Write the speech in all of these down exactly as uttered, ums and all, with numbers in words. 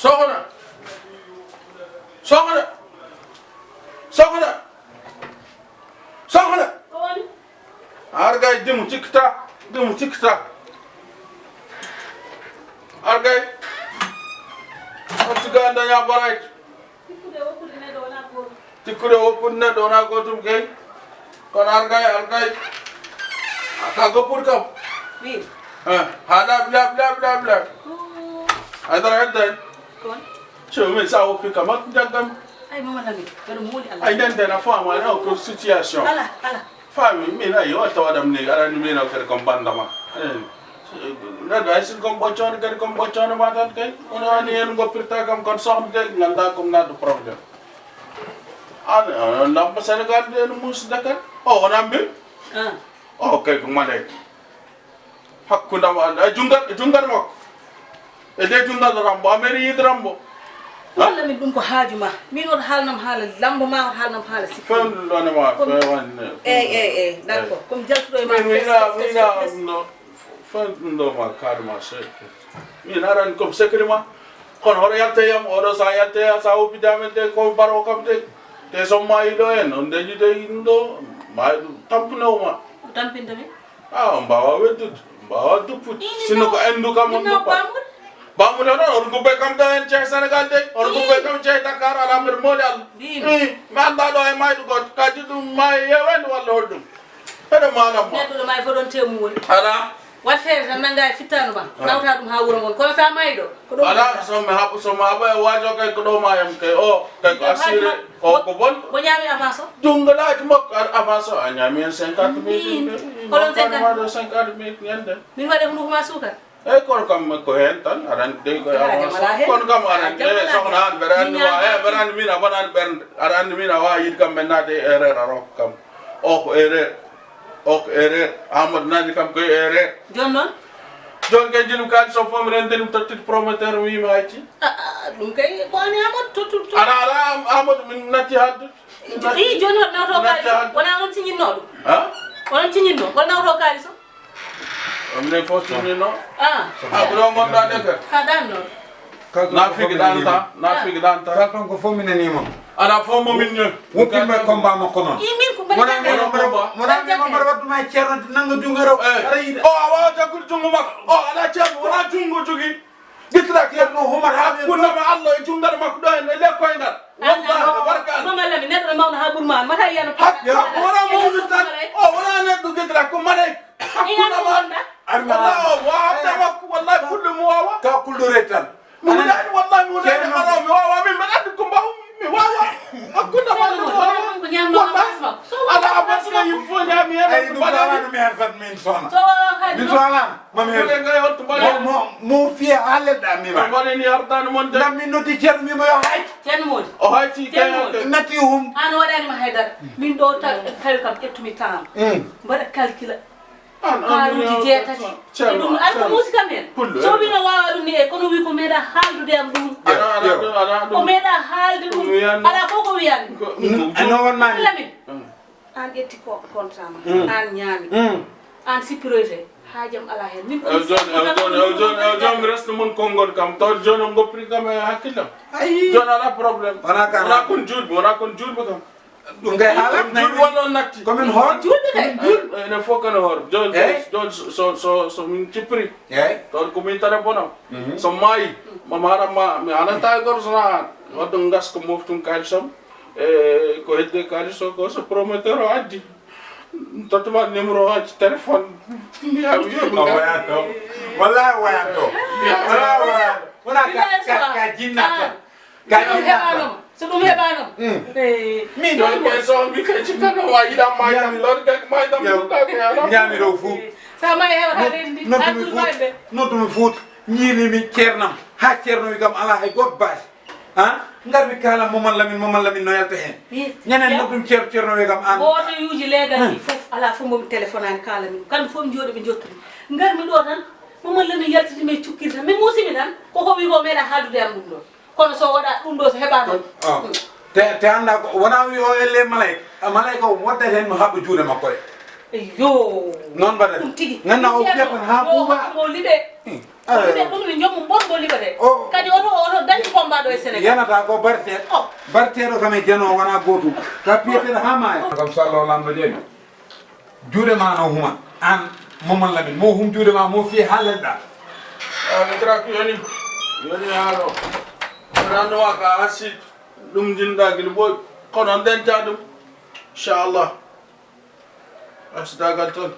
Soxna. Soxna. Soxna. Soxna. Ko woni? Argay dimu cikkata. Dimu cikkata. Argay. Artiga daña barayt. Tikkude woppude neɗɗo wona gootum. Tikkude woppude neɗɗo wona gootum kay. Kono argay, argay. Ka goppude kam. Min. Eh, haala bila, bila, bila, bila. Haydara hedday. Kon. So min sa woppi kam, ak jaggam. Ay, Mama Lamine, mbeɗa mooli Allah. Ay, nden den a faamaani o ko situation. Ala, ala. Faami, min ay, o tawa ɗam ni, aɗa anndi min o kadi ko mbanda ma. Eh, neɗɗo ay, si ko ɓoccoonde kadi, ko ɓoccoonde ma tan kay. Kono ani en goppirta kam kon soxna de, ngannda ko naɗɗo problème. An, an, lampa Sénégal de no muusde kadi. O, wona mbir. Ah. O, kay ko mane. Hakkunde am, an, e junngal, e junngal makko. E nde junngal Rambo, a meeɗi yiide Rambo. Walla min ɗum ko haaju ma. Min oto haalnam haala Lambo ma, oto haalnam haala sikko. Fewndo ɗon e ma, fewan. Eey, eey, eey, d'accord. Ko mi jaltuɗo e ma. Min, mi ina, mi ina ɗum ɗo. Fewndo ɗum ɗo ma, kaari ma, seeɗa. Min aran comme secret ma. Kono hoto yalte yam, oɗo sa yalte ya, sa woppide amen de, ko baro kam de. Te somma yiɗo en, on deñi de ɗum ɗo, ma ɗum tampunowo ma. Ko tampinta min? Ah, on mbaawa weddude, on mbaawa duppude. Sinno ko enndu kam on duppa. Baamude. Baamude noon, on gubbe kam ɗo en cehe Sénégal de, on gubbe kam cehe Dakar, ala mbeɗa mooli Allah. Ii, mi anndaa ɗo e maayɗo gooto, ka jiɗɗum maayi yewende walla holɗum. Eɗo maanam ma. Neɗɗo ɗo maayi fof ɗon teemum woni. Alaa. Waɗ feere tan nanngaa e fittaandu ma, nawta ɗum haa wuro ngon. Kono so a maayi ɗo, ko ɗo. Alaa, so mi haɓ-, so mi haɓa e waajo kay ko ɗo maayam kay, o, kay ko assuré, o ko bon. Mo ñaami avance o? Junngo laaji makko, a-, avance o, a ñaami heen cinquante mille. Min, holon cinquante? Ɗo cinquante mille ñande. Min waɗe hunduko ma suukar? Eey, kono kam ko heen tan, aɗa anndi dey ko e avance. Kono kam aɗa anndi, eey, soxna an, mbeɗa anndi wa, eey, mbeɗa anndi min a bonaani ɓernde. Aɗa anndi min a waawa yiide kam, min naati e erreur, a rokka kam. O ko erreur. O ko erreur. Amadou nani kam koye erreur. Jooni noon? Jooni kay njiɗmi kaalis o fof mi renndini mi tottiti promoteur mi wiimi hayci. Ah, ah, ɗum kay ko ani Amadou tottu to. Ala, ala, Am-, Amadou min natti haaldude. Ii, jooni hoto nawto kaalis o? Wona onon siñinnoo ɗum? Ha? Onon siñinnoo? Wona nawto kaalis o? O minen fof siñinnoo. Ah. Ah, ko ɗo ngonɗaa de kay. Ka ɗan noon. Na figi ɗan ta, na figi ɗan ta. Kala toon ko fof mi nanii mon. Alaa fof mo min ñoy. Woppinmi e combat makko noon. Ii, min ko mbaɗi wona combat. Wona min mbaɗa waɗduma e ceerno nannga junngo rew. Eh. Aɗa yiɗa. O, a waawa jaggude junngo makko. O, alaa ceerno, wona junngo jogii. Gittiraa ceerno Umar haa ɓe. Hakkunde ma Allah e junngal makko ɗo en e le koyngal. Wallahi, barka Allah. Mama Lamine, neɗɗo no mawna haa ɓurma an, mata yiyano. Hak-, wona mawni tan. O, wona neɗɗo gittiraa, ko maleyka. Hakkunde ma. Wallahi, o waawa makko, wallahi, kulɗo mo waawa. Ka kulɗo re tan. Mi wulaani, wallahi, mi wulaani. Ceerno. Haraam, mi waawaa, min mbeɗa anndi ko mbaawmi, mi waawaa. Hakkunde ma, mi waawaa. Ko ñaamnoo wallahi. Avance makko. So alaa avance, ko yimɓe fof ñaami heen. Ay, ɗum mbaɗaani. Ɗum mi heen tan, min sohna. So haaji min sohnaani. Mami heen. Mo, mo, mo fiya haa leɗɗa, mi ma. Mbaɗani ardaani mon de. Ndam min noddi ceerno, mi ma yo hayti. Ceerno Mody. O hayti. Ceerno Mody. Natti hum. Aan waɗaani ma haydara. Min ɗo ta-, tawi kam ƴettumi temps. Mm. Mbaɗa calcul. An, an, kaaruuji jeetati. Ceerno, e ɗum, ar ko Ceerno. Muusi kam heen. Pullo, so eh. Wino waawa ɗum ni, e kono wi ko meeɗa haaldude am ɗum. Ana, ana, yo. Ɗum, ana, ɗum. Ko meeɗa haalde ɗum. Ɗum wiyan. Alaa fof ko wiyan. Ko, mm, no wonnani. Lamine. Mm. Aan ƴetti ko contrat ma. Mm. Aan ñaami. Mm. Aan sippiroyte. Haa jam alaa heen. Min ko mi jooni, sippi kam jooni, ɗum jooni, ɗum jooni, mi resna mon konngol kam. Taw jooni on ngoppiri kam e hakkille am. Ayi. Jooni alaa problème. Wona ka. Wona kon juulɓe, wona kon juulɓe kam. Ɗum kay haalaa. Juulɓe walla on natti? Ko min hoor. Juulɓe kay. Juulɓe. Eh, enen fof kene hoor. Jooni, eh? Jooni so, so, so, so min cippiri. Eh? Toon ko min téléphone am. Mhm. So maayi, mama haɗa ma, mi haɗata e goto so na an. Wadde ngas ko moftum kaalis am. E ko hedde kaalis o ko so promoteur o addi. Tottuma numéro o hacci téléphone. Mbiya wiya ɗum. O wayanto. Wallahi wayanto. Wallahi wayanto. Wona ka, ka, ka jinnata. Ka ɗum heɓaano. So ɗum heɓaano. Mm. Eh, min ɗo ko so mi kay ci kano wa yiɗa ma yiɗam ɗon kay ma yiɗam ɗon kay ala. Ñaami ɗo fuu. Sa ma hewa ka leydi ndi. Noddumi fuu. Noddumi fuu. Ñiimi min ceernam. Ha ceerno wi kam ala hay goto baasi. Ha? Ngar mi kaala Momar Lamine, Momar Lamine no yalta hen. Wi. Ñanen noddum ceer-, ceerno wi kam an. Gooto yuuji leegal ɗi fof, ala fof mo mi téléphone ani kaala min. Kamɓe fof mi jooɗi ɓe jottumi. Ngar mi ɗo tan, Momar Lamine yaltiti mi cukkirta. Mi muusimi tan, koko wi ko meeɗa haaldude am ɗum ɗo. Kono so waɗa ɗum ɗo so heɓa ɗum. Ah. Te, te annda ko, wona wi o elle malayka. A malayka o woddat hen mo haɓɓa juuɗe makko ɗe. Yo. Noon mbaɗen. Ɗum tigi. Nganna o fiyata haa ɓuuɓa. Mo liɓe. Hmm. Mo liɓe ɗum ne joomum ɓon mo liɓete. O. Kadi oto, oto dañi combat ɗo e Sénégal. Yanata ko barteɗo. Oh. Barteɗo kam e jano wona gootum. Ka piyeteɗo haa maaya. Kam sallo lamɗo jeemi. Juuɗe ma no huma. An Momon Lamin. Mo hum juuɗe ma mo fiye haa lelɗa. Ah, le crack yoni. Yoni haalo. Rando wa ka hasi. Ɗum jinda gil boy. Kono ndenta ɗum. Inchallah. Asdagal toon.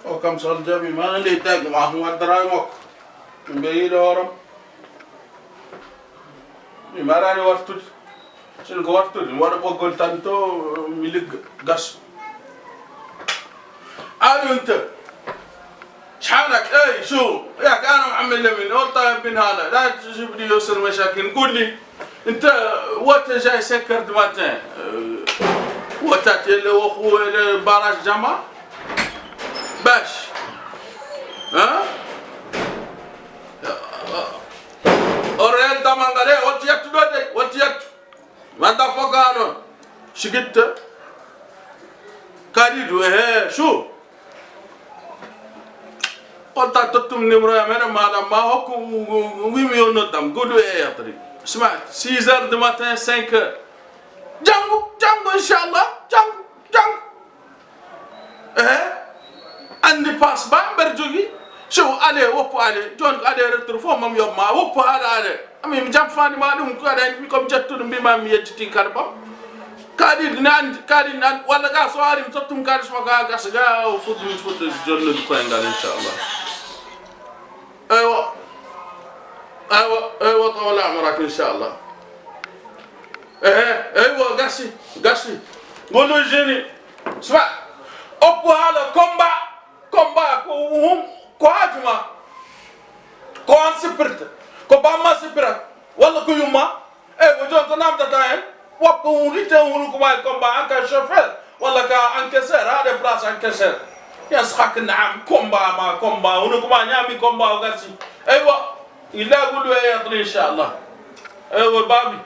O kam so on jaɓi, mana ley dagge ma, hum waddata e makko. Mbe yiɗo horam. Mi marani wartude. Sin ko wartude, mi waɗa ɓoggol tan to, mi ligga, gas. Aɗum to. Shanak, ey, shu. Ya, kana Muhammad Lamin, o ta bin hala. Da, shu bidi yo sir mashakin. Gulli. Inta wota jay cinq heures du matin. Euh, wota tele wo khu le barrage jama. Bash. Hein? O reen damangale, woti yettuɗo de, woti yettu. Wanda foka non. Shigitta. Kadidu, eh, shu. On ta tottum numéro ya mene madam ma hokku wimi yo noddam gudu e yatri. Sima six heures du matin, cinq heures. Jangu, jangu, inchallah, jangu, jangu. Eh? Andi pass ba mber jogi. Show ale, woppu ale. Jon ale retour fo mam yom ma. Woppu ale ale. Ami mi jam fani ma ɗum ko aɗa mi comme jettuɗo mbima mi yejjiti kala ɓam. Kadi nan kadi nan walla ga so ari mi sottum kadi so ga gas ga o fuddu mi fuddu jonnude koye ngal inchallah. Eywa. Eywa. Eywa, tawala amarak inchallah. Ehe. Eywa, gasi. Gasi. Gono jeni. Sma. Oppo hala combat. Combat ko hum ko hajuma. Ko an sipirta. Ko bamma sipirta. Walla ko yumma. Eywa, jon ko namdata en. Woppa hum itte hunu ko wawi combat an ka chauffeur. Walla ka encaisseur, haade place encaisseur. Yes, hak naam, combat ma, combat. Hunu ko ma ñaami combat o gasi. Eywa. Illa gudu e yatri inchallah. Eywa, babi.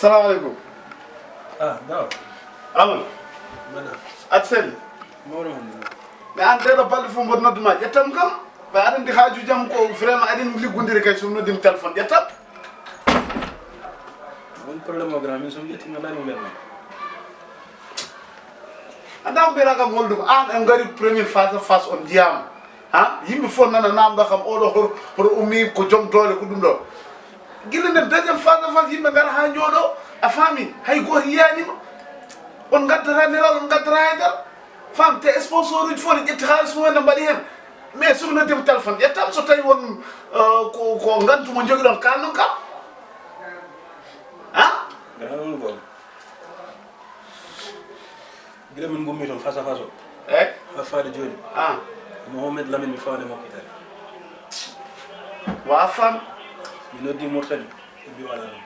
Salamu aleykum. Ah, daw. Amadou. Mbaɗa. Aɗa selli? Mawɗo on. Mais an ɗeɗo balɗe fof mboɗo noddu ma, ƴettam kam. Ɓe aɗa anndi haaju jam ko vraiment aɗen liggondiri kay, so noddima téléphone ƴettam. Won problème o grand, min so mi ƴetti mi alani mi welma. Annda ko mbiyata kam holɗum, an en ngari premier face à face on njiyama. Ha? Yimɓe fof nana namda kam oɗo hor hor ummi ko joom doole ko ɗum ɗo. Gila nden deuxième face à face yimɓe ngara ha jooɗo a faami hay goto yiyanima. On ngaddata nelal on ngaddata haydara. Fam te sponsor uji fof ne ƴetti haalis mum en ne mbaɗi heen. Mais somi noddima téléphone ƴettam so tawi won euh, ko ko ngantu mo jogiɗon kalnon kam. Ha? Gila min ngummi toon face à face o. Eyi. Haa faade jooni. Ah. Mohamed Lamine mi fawaade makko Italie. Wa fam. Mi noddi Murtani. Ɓe mbi waɗa ɗum.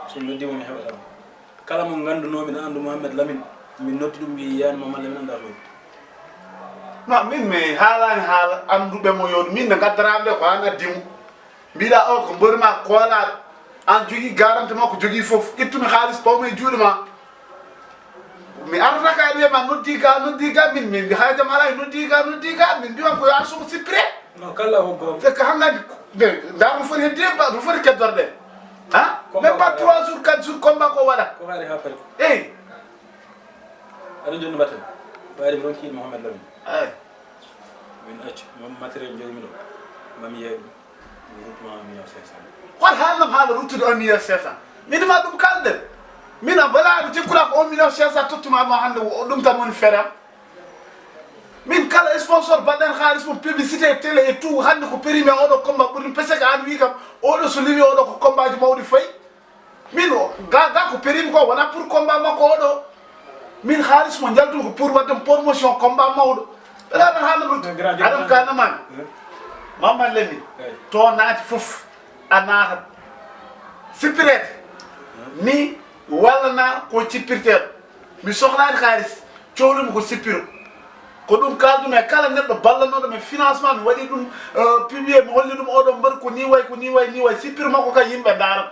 So mi noddi mo mi heɓata mo. Kala mo ngannduno mi na anndu Mohamed Lamine. Mi noddi ɗum mbi yani Mohamed Lamine annda toon. Ma min mi haalani haala annduɓe mo yo min ne ngaddarande ko an addi mo. Mbiɗa o ko mbori ma koolaaɗo. An jogii garante makko jogii fof. Ittumi haalis pawmi e juuɗe ma. Mi arata ka wiya ma noddi ga noddi ga min min mbi haydam alaa noddi ga noddi ga min mbiwan ko yo arsumo sippire. No kala ko goto. Te ka hangandi. Nda ko foti hedde ba ko foti keddorde. Ha? Même pas trois jours, quatre jours, combat ko waɗa. Ko hari ha pari. Eyi. Aɗa jonni batten. Ɓayri mi ronki Mohamed Lamine. Eyi. Min acci, matériel jogi mi ɗo. Mami yeeɗu. Mi ruttuma un million cinq cent. Hol haalnam haala ruttude un million cinq cent? Min ma ɗum kalden. Min a bala mi tikkula ko un million cinq cent tottuma mo hannde, o ɗum tan woni feram. Min kala sponsor baɗɗen haalis mum, publicité, télé et tout, hannde ko périmé oɗo combat ɓuri ɗum, parce que an wi kam oɗo so liwi oɗo ko combat ji mawɗi fayi. Min o ga ga ko périmé ko wona pour combat makko oɗo. Min haalis mo njaltumi ko pour waɗde promotion combat mawɗo. Ɓeɗa ɗon haala ɗum. Aɗam kanamani. Mamman Lemi. To naati fof a naatat. Sippireede. Mi walla na ko cippirteeɗo. Mi sohlaani haalis, cohlumi ko sippiro. Ko ɗum kaaldumi e kala neɗɗo ballanooɗo mi financement, mi waɗi ɗum, eh, publié, mi holli ɗum oɗo mbaɗi ko ni way, ko ni way, ni way. Sippiro makko ka yimɓe ndaara.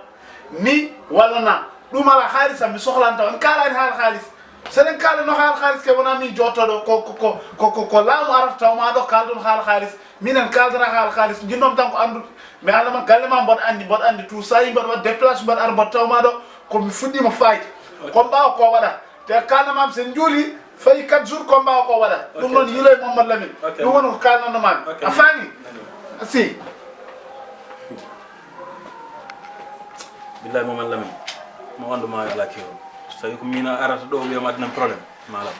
Mi walla na. Ɗum ala haalis am, mi sohlaani taw. En kaalaani haala haalis. So eɗen kaalano haala haalis ke wona min jottoɗo ko, ko, ko, ko, ko, ko laamu arata taw ma ɗo kaaldon haala haalis. Minen kaaldata haala haalis. Jinnoomi tan ko anndude. Mi haala ma galle ma mboɗo anndi, mboɗo anndi tout ça, yi mboɗo waɗa déplacé, mboɗo ara mboɗo taw ma ɗo. Ko mi fuɗɗiima fayde. Ko mbaawa ko waɗa. Te kalnamam sen juuli fayi quatre jours combat o ko waɗa. Ɗum noon yiloy Mamadou Lamine. Ɗum woni ko kalnanno mami. A faami? Si. Billahi Mamadou Lamine, mo andu ma ala kewol. So tawi ko min a arata ɗo wiyama adnan problème, ma alam.